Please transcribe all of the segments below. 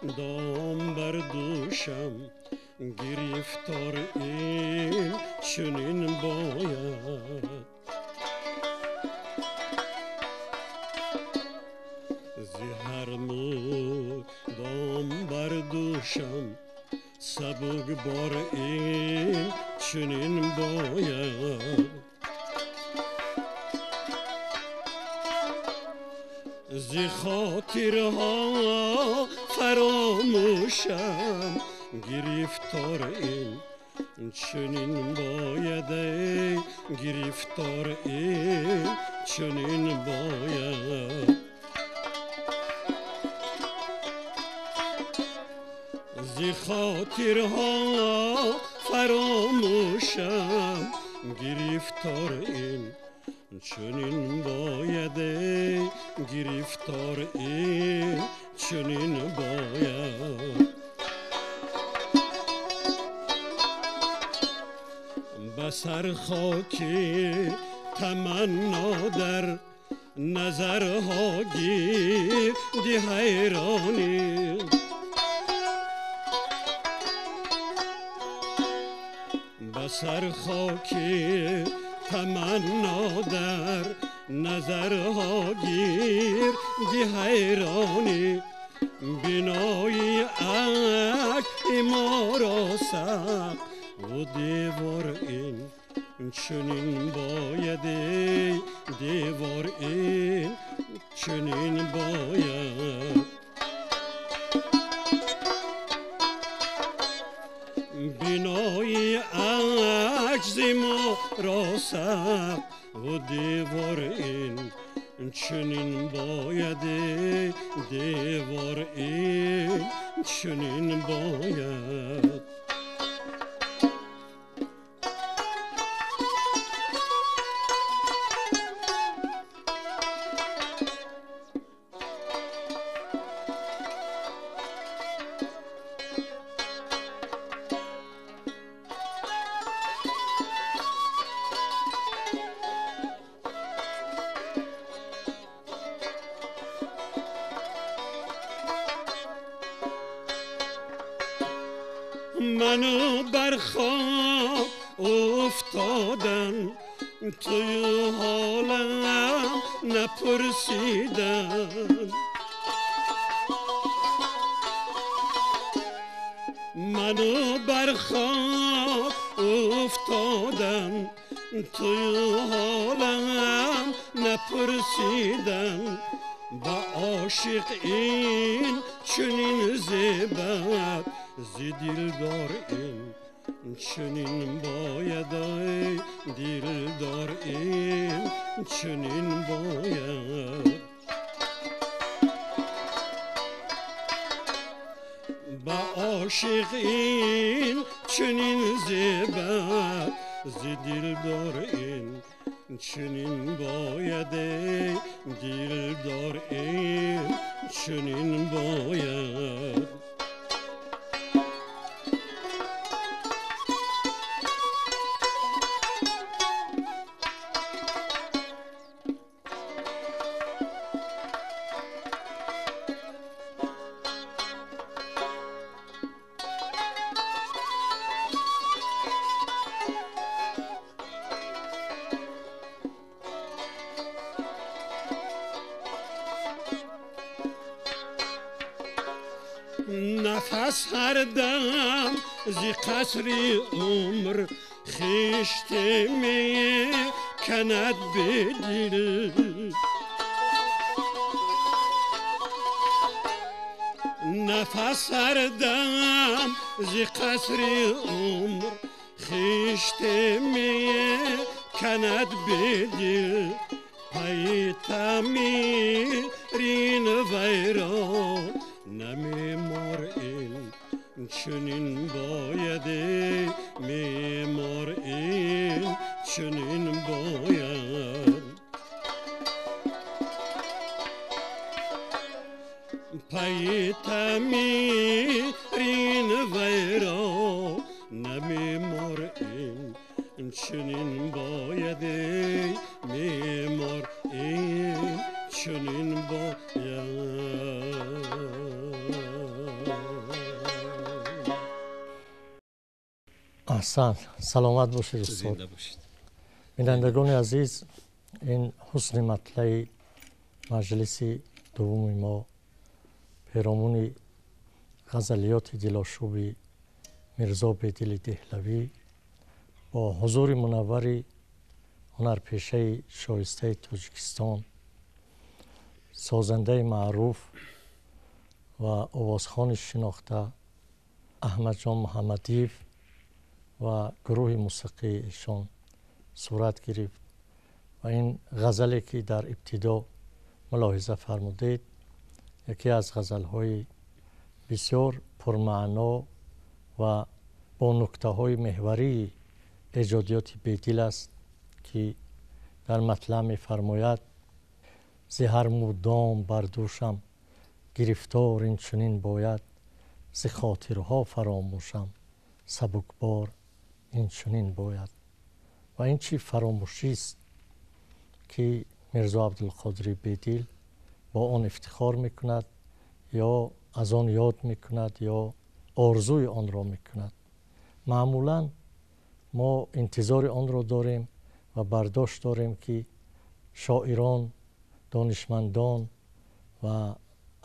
مدام بر دوشم گرفتار این چنین باید. ز هر مدام بر دوشم سبک بار این چنین باید. ز خاطرها فراموشم گرفتار این چنین باید، گرفتار این چنین باید. ز خاطرها فراموشم گرفتار این چنین باید، گرفتار این چنین باید. به سر خاکی تمنا در نظرها گیردی حیرانی، به سر خاکی تمنا در نظرها گیردی حیرانی. بینای عکس ما را سقف و دیوار این چنین باید، دیوار این چنین باید. بینای عجز ما را سقف و دیوار این چنین باید، دیوار این چنین باید. منو بر خاک افتادن توی حالم نپرسیدن، منو بر خاک افتادن توی حالم نپرسیدن. با عاشق این چنین زیبت ز دلدار این چنین باید، دلدار این چنین باید. با عاشق این چنین زیبت ز دلدار این چنین باید، دلدار این چنین باید. نفس هر دم ز قصر عمر خشت می کند به دل، نفس هر دم ز قصر عمر خشت می کند به دل. پای تعمیرین ویران معمار این چنین باید، معمار این چنین باید. پای تعمیرین ویران معمار این چنین باید، معمار این چنین باید. Аҳсан, саломат бошед устод. Зинда бошед. Бинандагони азиз, ин ҳусни матлаи маҷлиси дуввуми мо перомуни ғазалиёти дилошӯби Мирзо Бедили Деҳлавӣ бо ҳузури мунаввари ҳунарпешаи шоистаи Тоҷикистон, созандаи маъруф ва овозхони шинохта Аҳмадҷон Муҳаммадиев ва гурӯҳи мусиқии эшон сурат гирифт ва ин ғазале ки дар ибтидо мулоҳиза фармудед, яке аз ғазалҳои бисёр пурмаъно ва бо нуктаҳои меҳварии эҷодиёти Бедил аст ки дар матлаъ мефармояд: зи ҳар мӯ дом бар дӯшам гирифтор ин чунин бояд, зи хотирҳо фаромӯшам сабукбор ин чунин бояд. Ва ин чӣ фаромӯшист ки Мирзо Абдулқодири Бедил бо он ифтихор мекунад ё аз он ёд мекунад ё орзуи онро мекунад. Маъмулан мо интизори онро дорем ва бардошт дорем ки шоирон, донишмандон ва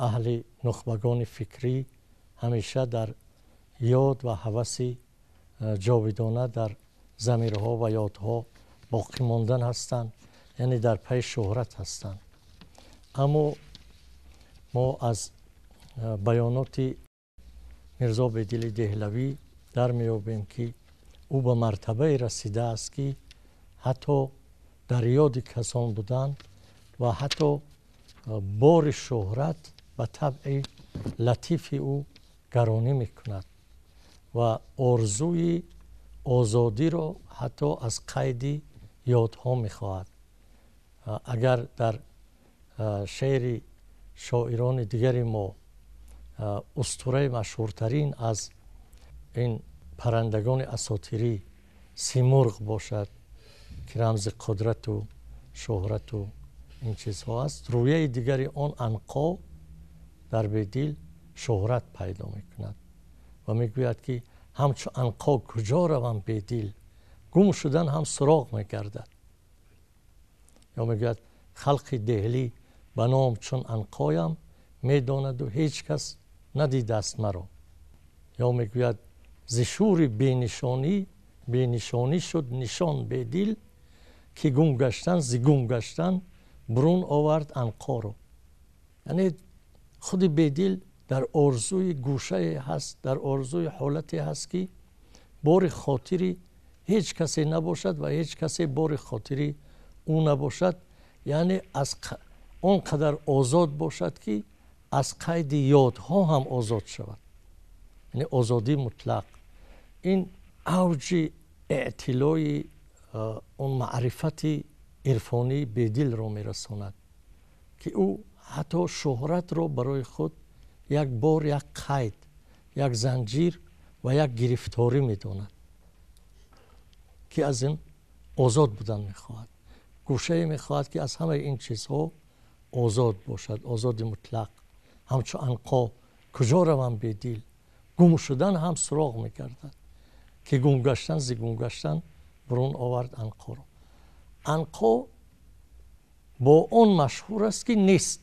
аҳли нухбагони фикрӣ ҳамеша дар ёд ва ҳаваси ҷовидона дар замирҳо ва ёдҳо боқӣ мондан ҳастанд, яъне дар пайи шӯҳрат ҳастанд. Аммо мо аз баёноти Мирзо Бедили Деҳлавӣ дар меёбем ки ӯ ба мартабае расидааст ки ҳатто дар ёди касон будан ва ҳатто бори шӯҳрат ба табъи латифи ӯ гаронӣ мекунад ва орзуи озодиро ҳатто аз қайди ёдҳо мехоҳад. Агар дар шеъри шоирони дигари мо устураи машҳуртарин аз ин паррандагони асотирӣ Симурғ бошад ки рамзи қудрату шӯҳрату ин чизҳо аст, рӯяи дигари он Анқо дар Бедил шӯҳрат пайдо мекунад ва мегӯяд ки ҳамчу Анқо куҷо равам Бедил, гум шудан ҳам суроғ мегардад. Ё мегӯяд халқи Деҳлӣ ба ном чун Анқоям медонаду ҳеҷ кас надидааст маро. Ё мегӯяд зи шӯри бенишонӣ бенишонӣ шуд нишон Бедил, ки гум гаштан зи гум гаштан бурун овард Анқоро. Яъне худи Бедил дар орзуи гӯшае ҳаст, дар орзуи ҳолате ҳаст ки бори хотири ҳеҷ касе набошад ва ҳеҷ касе бори хотири ӯ набошад, яъне аз он қадар озод бошад ки аз қайди ёдҳо ҳам озод шавад, яъне озодии мутлақ. Ин авҷи эътилои он маърифати ирфонии Бедилро мерасонад ки ӯ ҳатто шӯҳратро барои худ як бор, як қайд, як занҷир ва як гирифторӣ медонад ки аз ин озод будан мехоҳад. Гӯшае мехоҳад ки аз ҳамаи ин чизҳо озод бошад, озоди мутлақ. Ҳамчу Анқо куҷо равам Бедил, гум шудан ҳам суроғ мегардад, ки гум гаштан зи гум гаштан бурун овард Анқоро. Анқо бо он машҳур аст ки нест,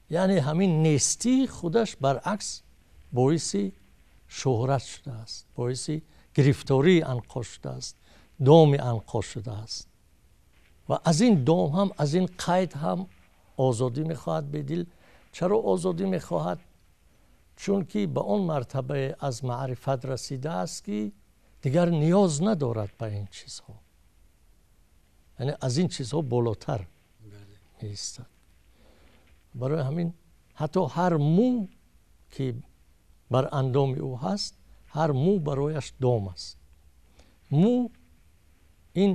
яъне ҳамин нестии худаш баръакс боиси шӯҳрат шудааст, боиси гирифтории Анқо шудааст, доми Анқо шудааст ва аз ин дом ҳам, аз ин қайд ҳам озодӣ мехоҳад Бедил. Чаро озодӣ мехоҳад? Чунки ба он мартабае аз маърифат расидааст ки дигар ниёз надорад ба ин чизҳо, яъне аз ин чизҳо болотар меистад. Барои ҳамин ҳатто ҳар мӯ ки бар андоми ӯ ҳаст, ҳар мӯ барояш дом аст. Мӯ ин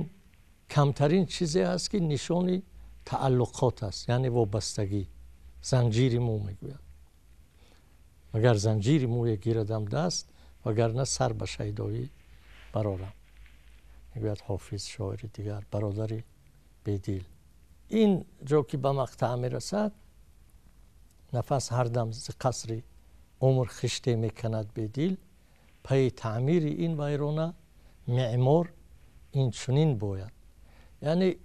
камтарин чизе аст ки нишони тааллуқот аст, яъне вобастагӣ. Занҷири мӯ мегӯяд, агар занҷири мӯе гирадам даст, вагарна сар ба шайдоӣ барорам, мегӯяд Ҳофиз, шоири дигар, бародари Бедил. Ин ҷо ки ба мақтаъ мерасад, нафас ҳар дам зи қасри умр хиште меканад Бедил, Пай таъмири ин вайрона меъмор ин чунин бояд. Яъне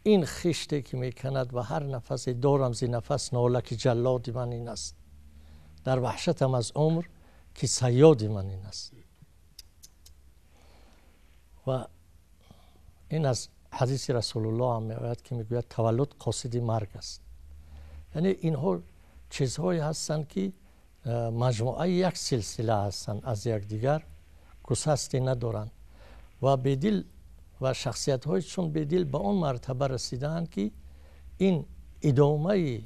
ин хиште ки мекунад ва ҳар нафасе дорам зи нафас нола ки ҷаллоди ман ин аст, дар ваҳшатам аз умр ки сайёди ман ин аст. Ва ин аз ҳадиси Расулуллоҳ ҳам меояд ки мегӯяд таваллуд қосиди марг аст. Яъне инҳо чизҳое ҳастанд ки маҷмӯаи як силсила ҳастанд, аз якдигар гусасте надоранд ва Бедил ва шахсиятҳои чун Бедил ба он мартаба расидаанд ки ин идомаи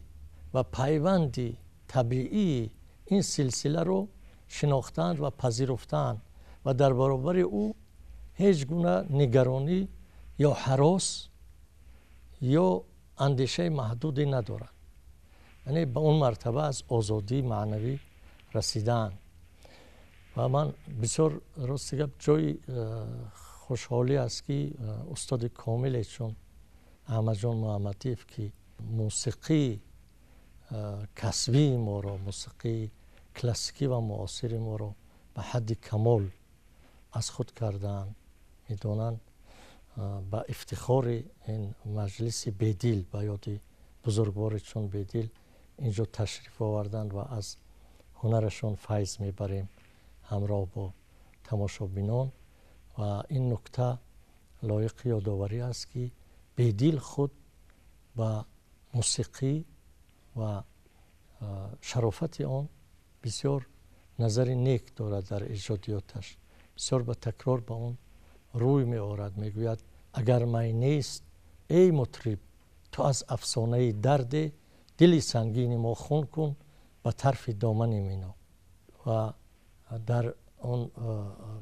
ва пайванди табиии ин силсиларо шинохтаанд ва пазируфтаанд ва дар баробари ӯ ҳеҷ гуна нигаронӣ ё ҳарос ё андешаи маҳдуде надоранд. Яъне ба он мартаба аз озодии маънавӣ расидаанд. Ва ман бисёр рости гап ҷои хушҳолӣ аст ки устоди комиле чун Аҳмадҷон Муҳаммадиев ки мусиқии касбии моро, мусиқии классикӣ ва муосири моро ба ҳадди камол аз худ кардаанд, медонанд, ба ифтихори ин маҷлиси Бедил, ба ёди бузургвори чун Бедил инҷо ташриф оварданд ва аз ҳунарашон файз мебарем ҳамроҳ бо тамошобинон. Ва ин нукта лоиқи ёдоварӣ аст ки Бедил худ ба мусиқӣ ва шарофати он бисёр назари нек дорад дар эҷодиёташ, бисёр ба такрор ба он рӯй меорад. Мегӯяд агар май нест эй мутриб, ту аз афсонаи дарде дили сангини мо хун кун ба тарфи домани мино. Ва дар он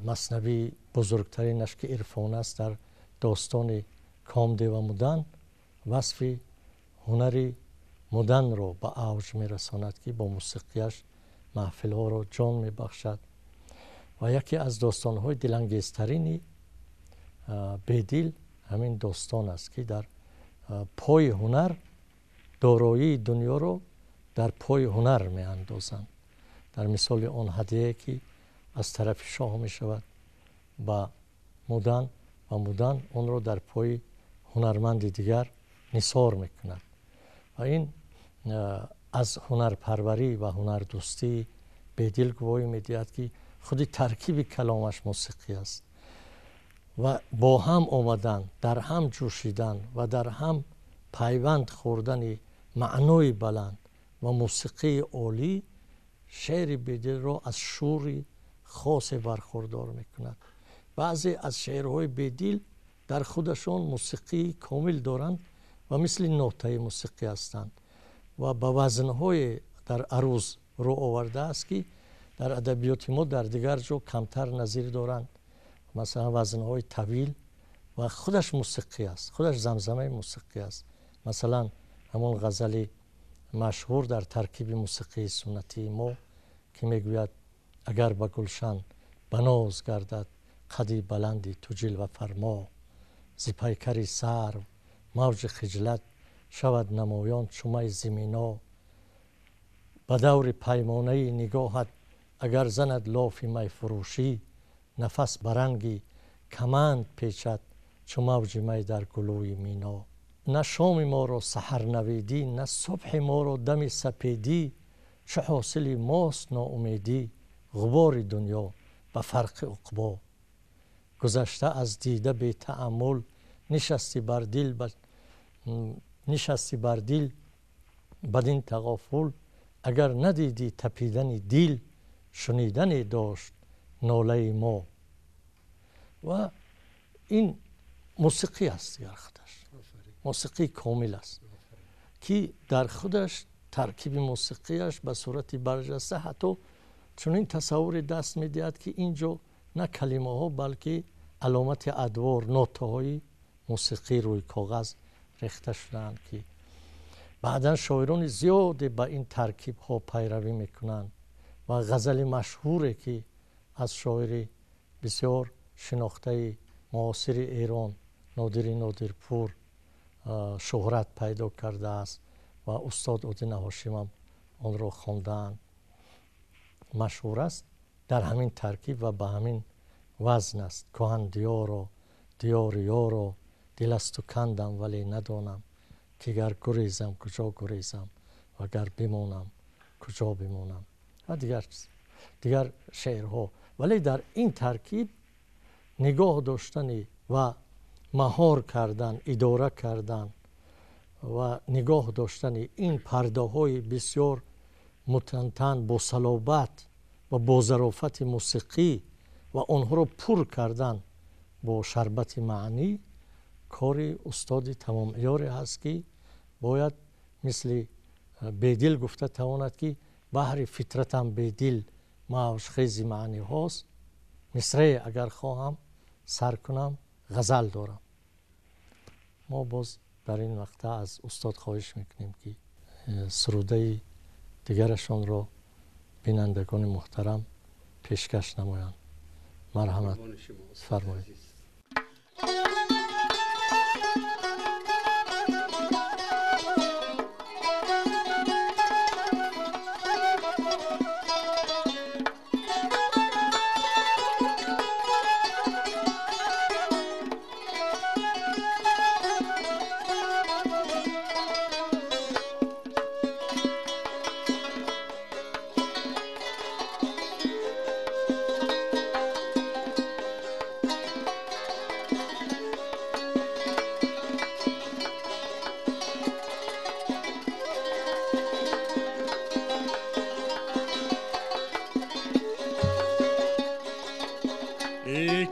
маснавии бузургтаринаш ки Ирфон аст, дар достони Комдева Мудан васфи ҳунари Муданро ба авҷ мерасонад ки бо мусиқияш маҳфилҳоро ҷон мебахшад. Ва яке аз достонҳои дилангезтарини Бедил ҳамин достон аст ки дар пои ҳунар дороии дунёро дар пои ҳунар меандозанд. Дар мисоли он ҳадияе ки аз тарафи шоҳ мешавад ба Мудан ва Мудан онро дар пои ҳунарманди дигар нисор мекунад. Ва ин аз ҳунарпарварӣ ва ҳунардӯстии Бедил гувоҳӣ медиҳад ки худи таркиби каломаш мусиқӣ аст ва бо ҳам омадан, дар ҳам ҷӯшидан ва дар ҳам пайванд хӯрдани маънои баланд ва мусиқии олӣ шеъри Бедилро аз шури хосе бархӯрдор мекунад. Баъзе аз шеърҳои Бедил дар худашон мусиқии комил доранд ва мисли нотаи мусиқӣ ҳастанд ва ба вазнҳое дар аруз рӯ овардааст ки дар адабиёти мо дар дигар ҷо камтар назир доранд. Масалан вазнҳои тавил ва худаш мусиқӣ аст, худаш замзамаи мусиқӣ аст. Масалан ҳамон ғазали машҳур дар таркиби мусиқии суннатии мо ки мегӯяд агар ба гулшан ба ноз гардад қади баланди ту ҷилва фармо, зи пайкари сарв мавҷи хиҷлат шавад намоён чумаи зимино, ба даври паймонаи нигоҳат агар занад лофи майфурӯшӣ, нафас ба ранги каманд печад чу мавҷи май дар гулӯи мино. На шоми моро саҳар навидӣ, на субҳи моро дами сапедӣ, чу ҳосили мост ноумедӣ, ғубори дунё ба фарқи уқбо. Гузашта аз дида бетааммул, нишасти бар дил бадин тағофул, агар надидӣ тапидани дил, шунидане дошт нолаи мо. Ва ин мусиқӣ аст дигар худаш, мусиқии комил аст ки дар худаш таркиби мусиқияш ба сурати барҷаста ҳатто чунин тасаввуре даст медиҳад ки инҷо на калимаҳо балки аломати адвор, нотаҳои мусиқӣ рӯи коғаз рехта шудаанд ки баъдан шоирони зиёде ба ин таркибҳо пайравӣ мекунанд. Ва ғазали машҳуре ки аз шоири бисёр шинохтаи муосири Эрон Нодири Нодирпур шӯҳрат пайдо кардааст ва устод Одина Ҳошимам онро хондаанд, машҳур аст, дар ҳамин таркиб ва ба ҳамин вазн аст. Кӯҳан диёро диёри ёро дил аз ту кандам, вале надонам ки гар гурезам куҷо гурезам ва гар бимонам куҷо бимонам ва дигар шеърҳо. Вале дар ин таркиб нигоҳ доштани ва маҳор кардан, идора кардан ва нигоҳ доштани ин пардаҳои бисёр мутантан бо салобат ва бо зарофати мусиқӣ ва онҳоро пур кардан бо шарбати маънӣ кори устоди тамомиёре ҳаст, ки бояд мисли Бедил гуфта тавонад, ки баҳри фитратам бедил мавҷхези маъниҳост, мисрае агар хоҳам сар кунам ғазал дорам. Мо боз дар ин вақта аз устод хоҳиш мекунем, ки сурудаи дигарашонро бинандагони муҳтарам пешкаш намоянд. Марҳамат фармоед.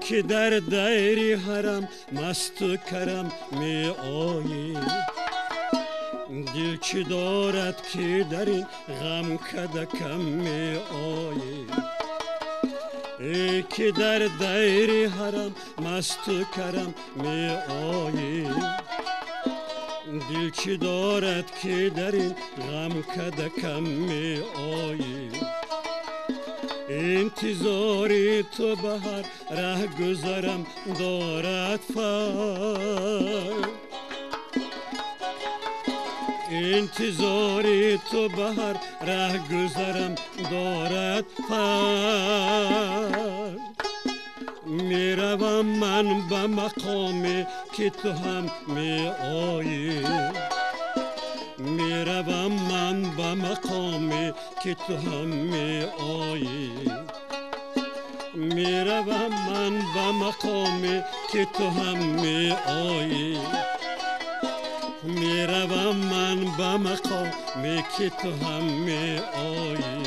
که در دیر حرم مست و کرم می آیی، دل چی دارد که در این غم کدکم می آیی. ای که در دیر حرم مست و کرم می آیی، دل چی دارد که در این غم کدکم می آیی. انتظاری تو به هر ره گذرم دارد فر، انتظاری تو به هر ره گذرم دارد فر. میروم من به مقامی که تو هم می آیی، میروم من به مقامی که تو هم می آیی، میروم من به مقامی که تو هم می آیی، میروم من به مقامی که تو هم می آیی.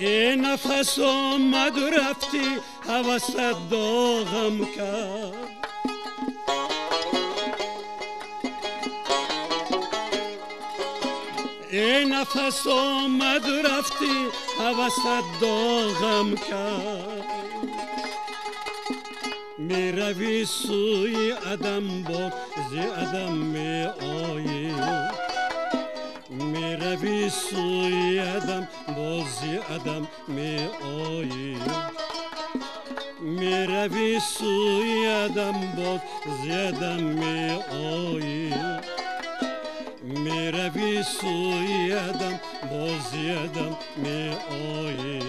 ای نفس آمد و رفتی هوست داغم کرد، ای نفس آمد و رفتی هوست داغم کرد. می روی سوی عدم باز ز عدم می آیی، می روی سوی عدم باز ز عدم می آیی، می روی سوی عدم باز ز عدم می آیی، می روی سوی عدم باز ز عدم می آیی.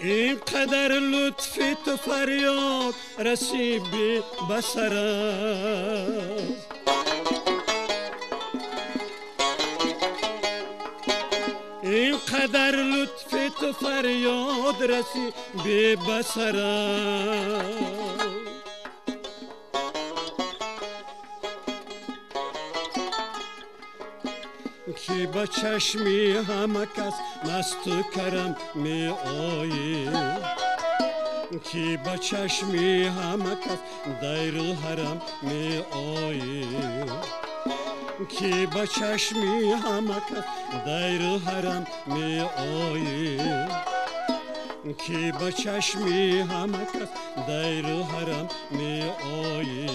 اینقدر لطف تو فریاد رسی بی بصر است. اینقدر لطف تو فریاد رسی بی بصر است. کی با چشمی همه کس مست و کرم می آیی، کی با چشمی همه کس دیر حرم می آیی، کی با چشمی همه کس دیر حرم می آیی، کی با چشمی همه کس دیر حرم می آیی.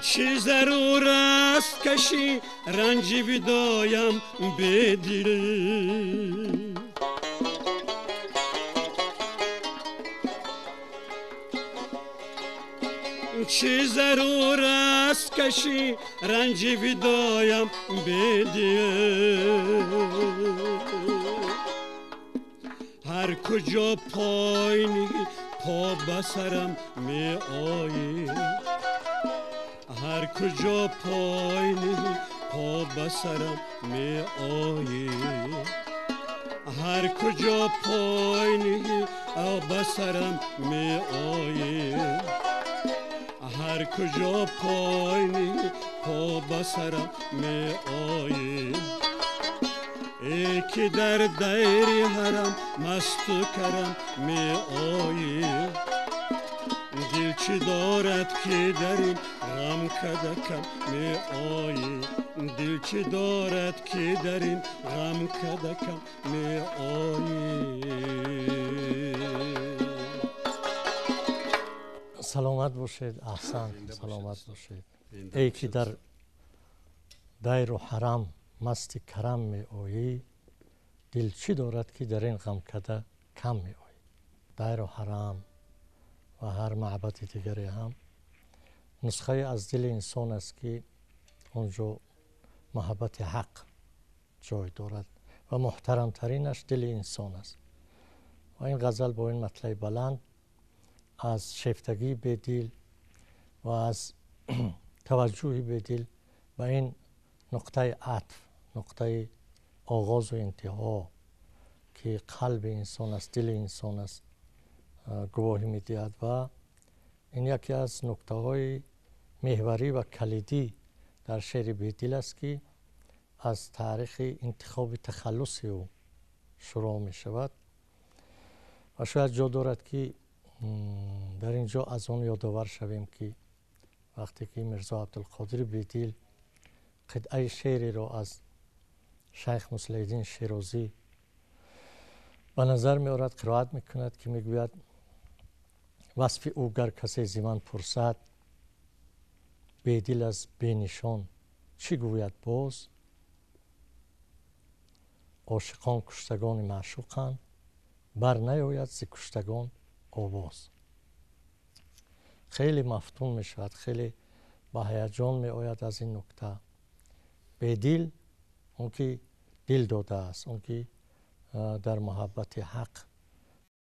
چی ضرور است کشی رنج ودایم به دل، چی ضرور است کشی رنج ودایم به دل. هر کجا پای نهی پا به سرم می آیی، هر کجا پای نهی پا به سرم می آیی، هر کجا پای نهی به سرم می آیی، هر کجا پای نهی پا به سرم می آیی. ای که در دیر حرم مست و کرم می آیی، دل چی دارد که در این غم کدکم می آیی، دل چی دارد که در این غم کدکم می آیی. سلامت باشید. احسن، سلامت باشید. ای که در دیر و حرم مست کرم می آیی، دل چی دارد که در این غم کده کم می آیی. دیر و حرم و هر معبد دیگری هم نسخه از دل انسان است که آنجا محبت حق جای دارد و محترمترینش دل انسان است. و این غزل با این مطلع بلند از شیفتگی به دل و از توجهی به دل و این نقطه عطف، نقطه آغاز و انتها که قلب انسان است، دل انسان است، گواهی می‌دهد و این یکی از نکته‌های محوری و کلیدی در شعر بیدل است که از تاریخ انتخاب تخلص او شروع می شود و شاید جا دارد که در اینجا از آن یادآور شویم که وقتی که میرزا عبدالقادر بیدل قطعه شعری را از شیخ مصلح الدین شیرازی به نظر می آورد، قرائت می کند که می گوید وصف او گر کسی ز من پرسد، بیدل از بینشان چی گوید باز؟ عاشقان کشتگان معشوقند، بر نیاید ز کشتگان آواز. خیلی مفتون می شود، خیلی به هیجان می آید از این نکته. بیدل اون که دل داده است، اون که در محبت حق